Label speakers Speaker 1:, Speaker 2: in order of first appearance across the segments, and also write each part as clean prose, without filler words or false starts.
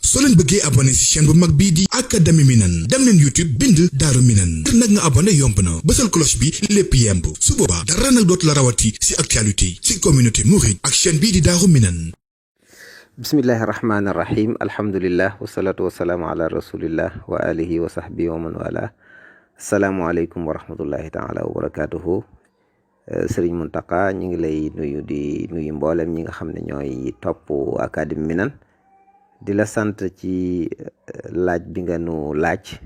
Speaker 1: soo leen bëggee abonné ci chaîne bu mag bii di Académie Minane dem leen YouTube bind Daaru Minane ngir nag nga abonné yomb na bësal cloche bi lépp yemb su boobaa dara nag dootu la rawati ci actualité ci communauté mouride ak chaîne bii di Daaru Minane.
Speaker 2: bismillahi rahmaani rahim alhamdulillah wasalaatu wasalaamu ala rasulillah wa alihi wa sahbihi wa man wala asalaamualeykum wa rahmatullahi taala wa barakatuhu. Sëriñ Mountakha ñu ngi lay nuyu di nuyu mboolem ñi nga xam ne ñooy topp Académie Minane di la sant ci laaj bi nga nu laaj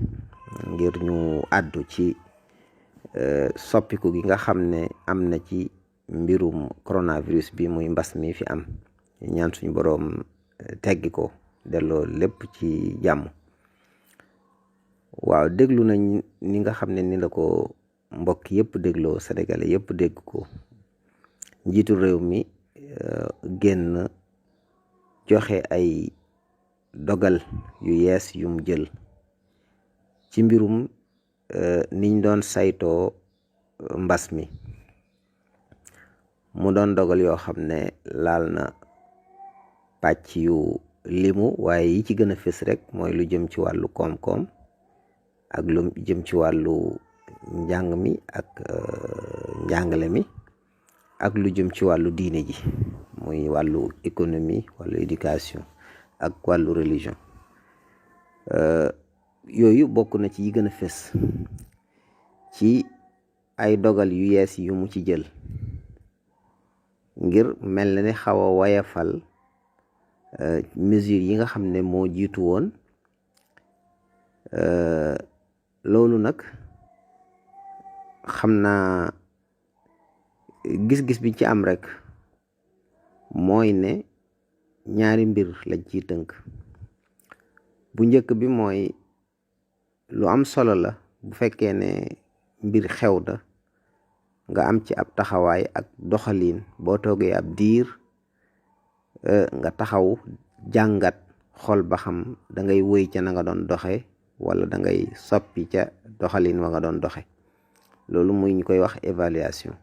Speaker 2: ngir ñu àddu ci soppiku gi nga xam ne am na ci mbirum coronavirus bi muy mbas mi fi am ñaan suñu boroom teggi ko delloo lépp ci jàmm. waaw déglu nañ ni nga xam ne ni la ko mbokk yëpp dégloo sénégalais yëpp dégg ko njiitu réew mi génn joxe ay dogal yu yees yum jël ci mbirum niñ doon saytoo mbas mi mu doon dogal yoo xam ne laal na pàcc yu limu waaye yi ci gën a fës rek mooy lu jëm ci wàllu koom-koom ak lu jëm ci wàllu njàng mi ak njàngale mi ak lu jëm ci wàllu diine ji muy wàllu économie wàllu éducation ak wàllu religion. Yooyu bokk na ci yi gën a fës ci ay dogal yu yees yu mu ci jël ngir mel na ne xaw a wayafal mesure yi nga xam ne moo jiitu woon. Loolu nag xam naa gis-gis bi ci am rek mooy ne ñaari mbir lañ ciy tënk. Bu njëkk bi mooy lu am solo la bu fekkee ne mbir xew da nga am ci ab taxawaay ak doxaliin boo toogee ab diir nga taxaw jàngat xool ba xam da ngay wëy ca na nga doon doxe wala da ngay soppi ca doxalin wa nga doon doxe. Loolu muy ñu koy wax évaluation.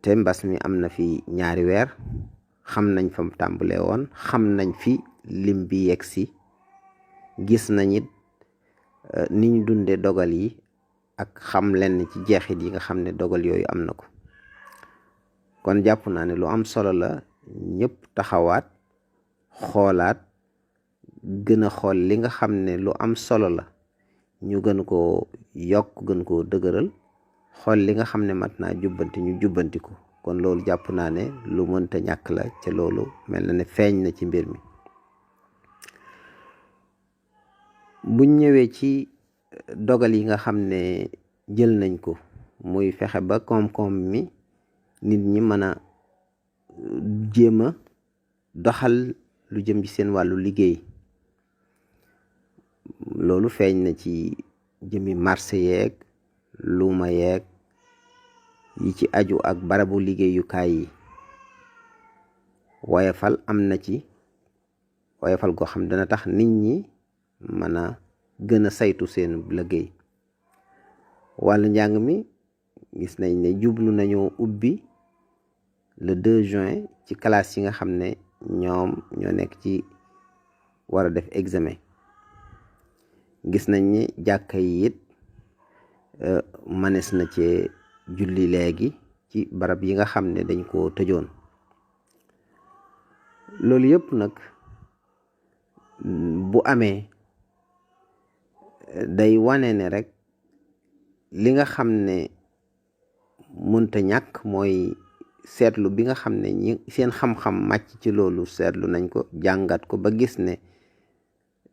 Speaker 2: te mbas mi am na fi ñaari weer xam nañ fa mu tàmbalee woon xam nañ fi lim bi yegg si gis nañ it ni ñu dundee dogal yi ak xam lenn ci jeexit yi nga xam ne dogal yooyu am na ko. kon jàpp naa ne lu am solo la ñëpp taxawaat xoolaat gën a xool li nga xam ne lu am solo la ñu gën koo yokk gën koo dëgëral xool li nga xam ne mat naa jubbanti ñu jubbanti ko. kon loolu jàpp naa ne lu mënta ñàkk la ca loolu mel na ne feeñ na ci mbir mi. buñ ñëwee ci dogal yi nga xam ne jël nañ ko muy fexe ba koom-koom mi nit ñi mën a jéem a doxal lu jëm ci seen wàllu liggéey. loolu feeñ na ci jëmi marché yeeg luuma yeeg yi ci aju ak barabu liggéeyukaay yi. woyofal am na ci woyofal goo xam dana tax nit ñi mën a gën a saytu seen liggéey. wàllu njàng mi gis nañ ne jublu nañoo ubbi le 2 juin ci classe yi nga xam ne ñoom ñoo nekk ci war a def examen. gis nañ ni jàkka yi it manes na ci julli léegi ci barab yi nga xam ne dañ koo tëjoon. loolu yëpp nag bu amee day wane ne rek li nga xam ne mënta ñàkk mooy seetlu bi nga xam ne ñi seen xam-xam màcc ci loolu seetlu nañ ko jàngat ko ba gis ne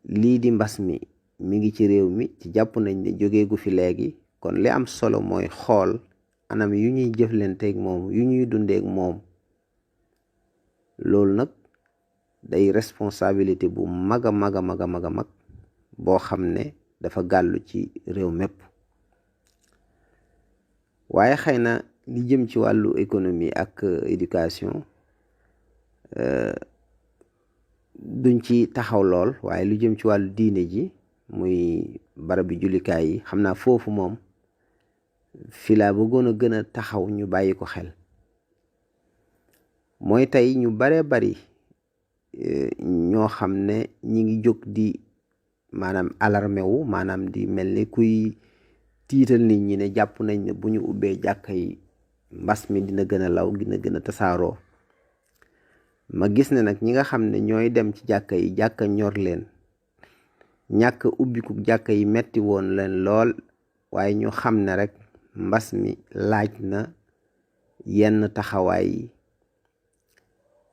Speaker 2: lii di mbas mi ngi ci réew mi ci jàpp nañ ne jógee gu fi léegi. kon li am solo mooy xool anam yu ñuy jëflanteeg moom yu ñuy dundeek moom. loolu nag day responsabilité bu mag a mag a mag a mag a mag boo xam ne dafa gàllu ci réew mépp. waaye xëy na li jëm ci wàllu économie ak éducation duñ ci taxaw lool waaye lu jëm ci wàllu diine ji muy barabi jullikaay yi xam naa foofu moom fi laa bëggoon a gën a taxaw ñu bàyyi ko xel. mooy tey ñu bare bari ñoo xam ne ñi ngi jóg di maanaam alarmé wu maanaam di mel ni kuy tiital nit ñi ne jàpp nañ ne bu ñu ubbee jàkka yi mbas mi dina gën a law dina gën a tasaaroo. ma gis ne nag ñi nga xam ne ñooy dem ci jàkka yi jàkka ñor leen, ñàkk ubbiku jàkka yi metti woon leen lool, waaye ñu xam ne rek mbas mi laaj na yenn taxawaay yi,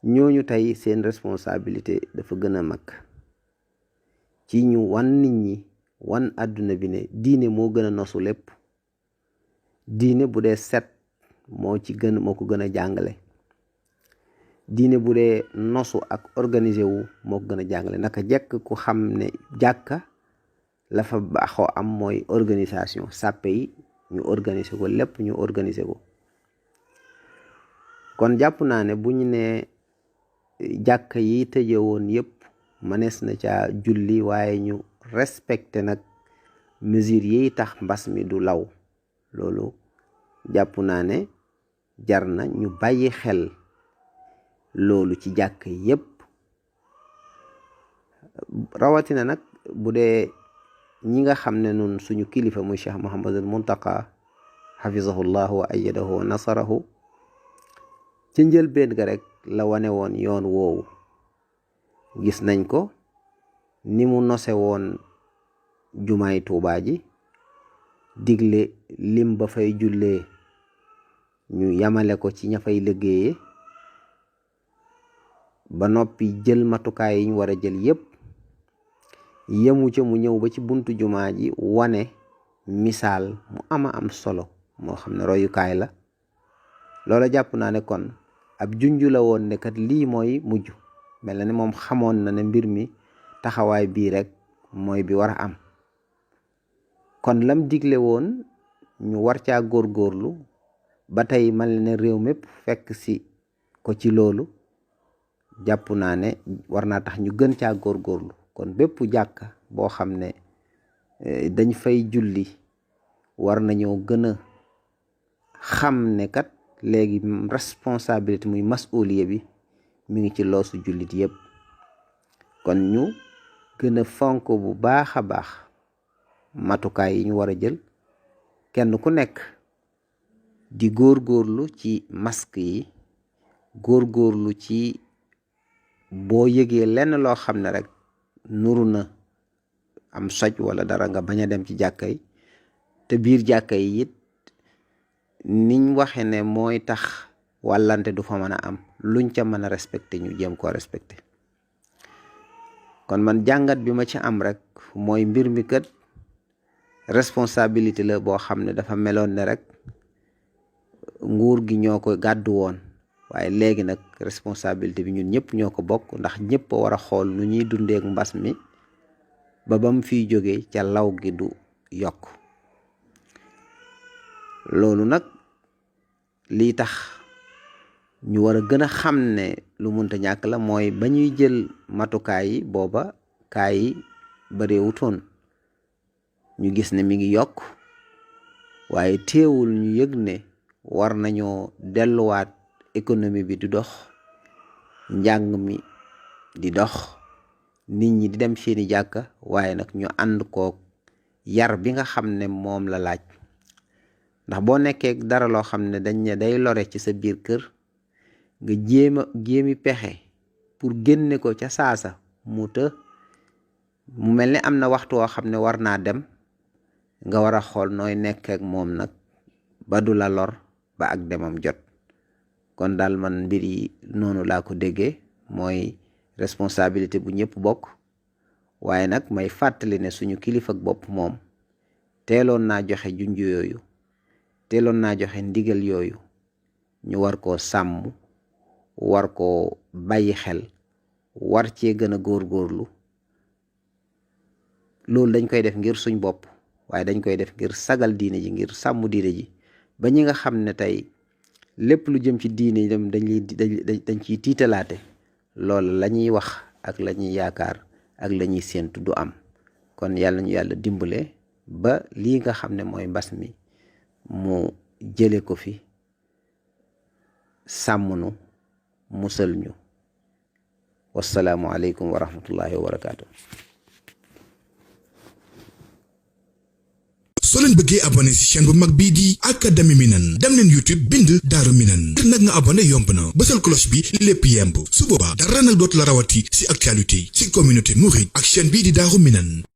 Speaker 2: ñooñu tey seen responsabilité dafa gën a mag ci ñu wan nit ñi wan àdduna bi ne diine moo gën a nosu lépp. diine bu dee set moo ko gën a jàngale. diine bu dee nosu ak organiser wu moo ko gën a jàngale. naka jekk ku xam ne jàkka la fa baaxoo am mooy organisation, sàppe yi ñu organiser ko, lépp ñu organiser ko. kon jàpp naa ne bu ñu ne jàkka yi tëje woon yépp mënees na ca julli, waaye ñu respecté nag mesures yi tax mbas mi du law. loolu jàpp naa ne jar na ñu bàyyi xel loolu ci jàkka yépp, rawatina nag bu dee ñi nga xam ne nun suñu kilifa muy Cheikh Mouhamadul Muntaqa xafizahullahu wa ayyadahu wa nasarahu ci njëlbéen ga rek la wane woon yoon woowu. gis nañ ko ni mu nose woon jumaay Tuubaa ji, digle lim ba fay jullee ñu yamale ko ci ña fay liggéeye, ba noppi jël matukaay yi ñu war a jël yépp. yemu ca mu ñëw ba ci buntu jumaa ji wane misaal mu am solo moo xam ne royukaay la. loola jàpp naa ne kon ab junju la woon ne kat lii mooy mujj. mel na ne moom xamoon na ne mbir mi taxawaay bii rek mooy bi war a am. kon lam digle woon ñu war caa góorgóorlu ba tey mel ne réew mépp fekk si ko ci loolu, jàpp naa ne war naa tax ñu gën caa góorgóorlu. kon bépp jàkka boo xam ne dañ fay julli war nañoo gën a xam ne kat léegi responsabilité muy masuliya bi mi ngi ci loosu jullit yépp. kon ñu gën a fonk bu baax a baax matukaay yi ñu war a jël, kenn ku nekk di góorgóorlu ci masque yi, góorgóorlu ci boo yëgee lenn loo xam ne rek nuru na am soj wala dara nga bañ a dem ci jàkka yi. te biir jàkka yi it niñ waxe ne mooy tax wàllante du fa mën a am, luñ ca mën a respecté ñu jéem koo respecté. kon man jàngat bi ma ci am rek mooy mbir mi kat responsabilité la boo xam ne dafa meloon ne rek nguur gi ñoo ko gàddu woon, waaye léegi nag responsabilité bi ñun ñëpp ñoo ko bokk, ndax ñëpp a war a xool nu ñuy dundeek mbas mi ba bam fiy jógee ca law gi du yokk. loolu nag lii tax ñu war a gën a xam ne lu munta ñàkk la mooy ba ñuy jël matukaay yi booba kaay yi bareewutoon. ñu gis ne mi ngi yokk, waaye teewul ñu yëg ne war nañoo delluwaat économie bi di dox, njàng mi di dox, nit ñi di dem seeni jàkka, waaye nag ñu ànd kook yar bi nga xam ne moom la laaj. ndax boo nekkee dara loo xam ne dañ ne day lore ci sa biir kër, nga jéemi pexe pour génne ko ca saasa mu mel ni am na waxtu woo xam ne war naa dem, nga war a xool nooy nekk ak moom nag ba du la lor ba ak demam jot. kon daal man mbir yi noonu laa ko déggee, mooy responsabilité bu ñëpp bokk. waaye nag may fàttali ne suñu kilifa ak bopp moom teeloon naa joxe junju yooyu, teeloon naa joxe ndigal yooyu, ñu war koo sàmm, war koo bàyyi xel, war cee gën a góorgóorlu. loolu dañ koy def ngir suñ bopp, waaye dañ koy def ngir sagal diine ji, ngir sàmm diine ji, ba ñi nga xam ne tey lépp lu jëm ci diine dem dañ ciy tiitalaate, loolu la ñuy wax ak la ñuy yaakaar ak la ñuy séentu du am. kon yàlla ñu yàlla dimbale ba lii nga xam ne mooy mbas mi mu jële ko fi, sàmm nu, musal ñu wassalaamu aleykum wa rahmatullahi wa barakaatu.
Speaker 1: soo leen bëggee abonné ci chaîne bu mag bii di Académie Minane dem leen YouTube bind Daaru Minane ngir nag nga abonné yomb na bësal cloche bi lépp yemb su boobaa dara nag dootu la rawati ci actualité ci communauté mouride ak chaîne bii di Daaru Minane.